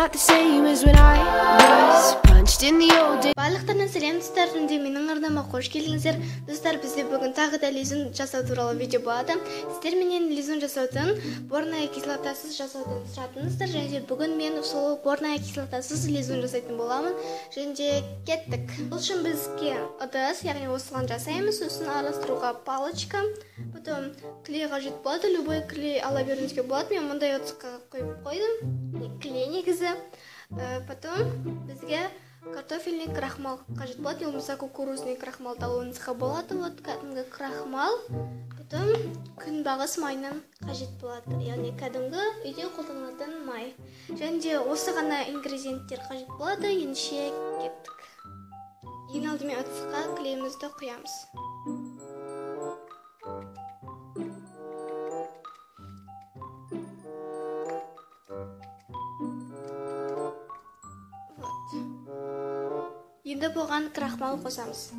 not the same as when I was punched in the old days. Барлықтарына сәлем, достар, және менің арнама қош келдіңіздер. Достар, бізде бүгін тағы да лизун жасау туралы видео болады. Сіздер менен лизун жасаудың борная кислотасыз жасаудан сұрадыңыздар, және де бүгін мен сол борная кислотасыз лизун жасайтын боламын. Және де кеттік. Бұл үшін бізге ыдыс, яғни осыған жасаймыз, сосын араластыруға палочка, потом клей қажет болады, любой клей ала беруіңізге болады. Мен мұндай ыдысқа құйып қойдым. Клей негізі. Потом бізге картофельный крахмал қажет болады, не болмаса кукурузный крахмалды алуыңызға болады. Вот кәдімгі крахмал. Потом күнбағыс майынан қажет болады, яғни кәдімгі үйде қолданылатын май. Және де осы ғана ингредиенттер қажет болады. Ендеше кеттік. Ең алдымен ыдысқа клейімізді құямыз. Енді бұған крахмал қосамыз.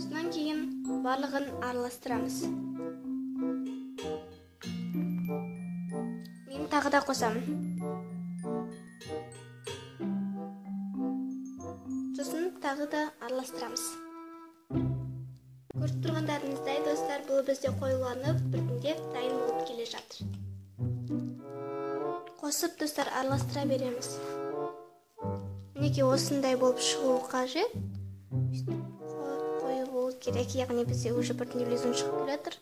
Содан кейін барлығын араластырамыз. Мен тағы да қосамын. Сосын тағы да араластырамыз. Көріп тұрғандарыңыздай, достар, бұл бізде қоюланып, біртіндеп дайын болып келе жатыр. Қосып, достар, араластыра береміз. Мінекей осындай болып шығуы қажет. Қою болу керек, яғни бізде уже біртіндеп лизун шығып келе жатыр.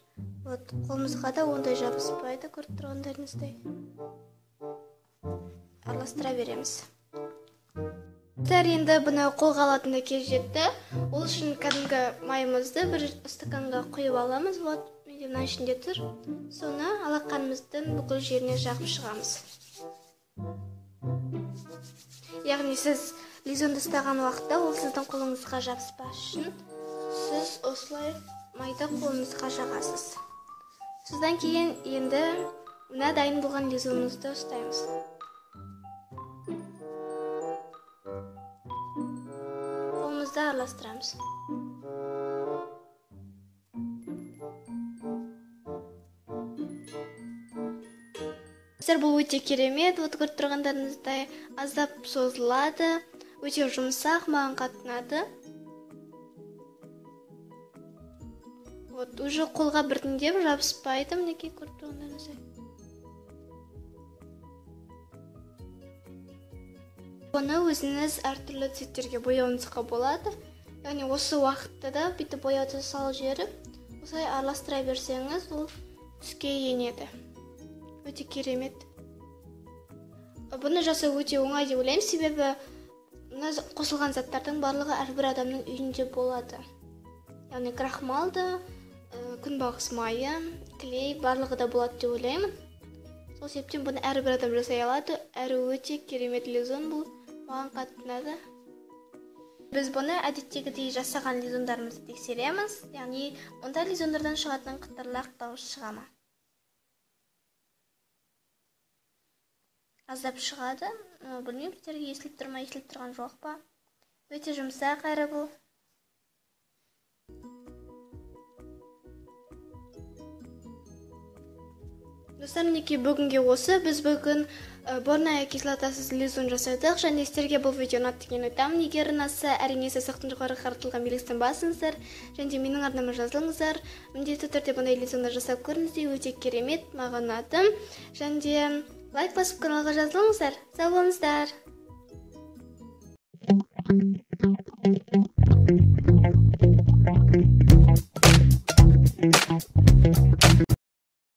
Вот, қолымызға да ондай жабыспайды, көріп тұрғандарыңыздай. Араластыра береміз. Достар, енді бұны қолға алатын кез жетті. Ол үшін кәдімгі майымызды бір стаканға құйып аламыз. Вот, менде мына ішінде тұр. Соны алақанымыздың бүкіл жеріне жағып шығамыз. Яғни сіз лизунды ұстаған уақытта ол сіздің қолыңызға жабыспас үшін сіз осылай майды қолыңызға жағасыз. Содан кейін енді мына дайын болған лизунымызды ұстаймыз. Қолымызды араластырамыз. Достар, бұл өте керемет, вот көріп тұрғандарыңыздай аздап созылады, өте жұмсақ, маған қатты ұнады. Вот, уже қолға біртіндеп жабыспайды, мінекей көріп тұрғандарыңыздай. Оны өзіңіз әртүрлі цветтерге бояуыңызға болады. Яғни осы уақытта да бүйтіп бояуды салып жіберіп, осылай араластыра берсеңіз, ол түске енеді. Өте керемет. Бұны жасау өте оңай деп ойлаймын, себебі мына қосылған заттардың барлығы әрбір адамның үйінде болады. Яғни крахмал да, күнбағыс майы, клей барлығы да болады деп ойлаймын. Сол себептен бұны әрбір адам жасай алады. Әрі өте керемет лизун бұл. Маған қатты ұнады. Біз бұны әдеттегідей жасаған лизундарымызды тексереміз. Яғни онда лизундардан шығатын қытырлақ дауыс шыға ма? Аздап шығады. Білмеймін, сіздерге естіліп тұр ма, естіліп тұрған жоқ па. Өте жұмсақ әрі бұл. Достар, мінекей бүгінге осы. Біз бүгін борная кислотасыз лизун жасадық. Және сіздерге бұл видео ұнады деген ойдамын. Егер ұнаса, әрине саусақтың жоғары қаратылған белгісін басыңыздар. Және де менің арнама жазылыңыздар. Міндетті түрде бұндай лизунды жасап көріңіздер. Өте керемет, маған ұнады. Және де лайк басып каналға жазылыңыздар. Сау болыңыздар.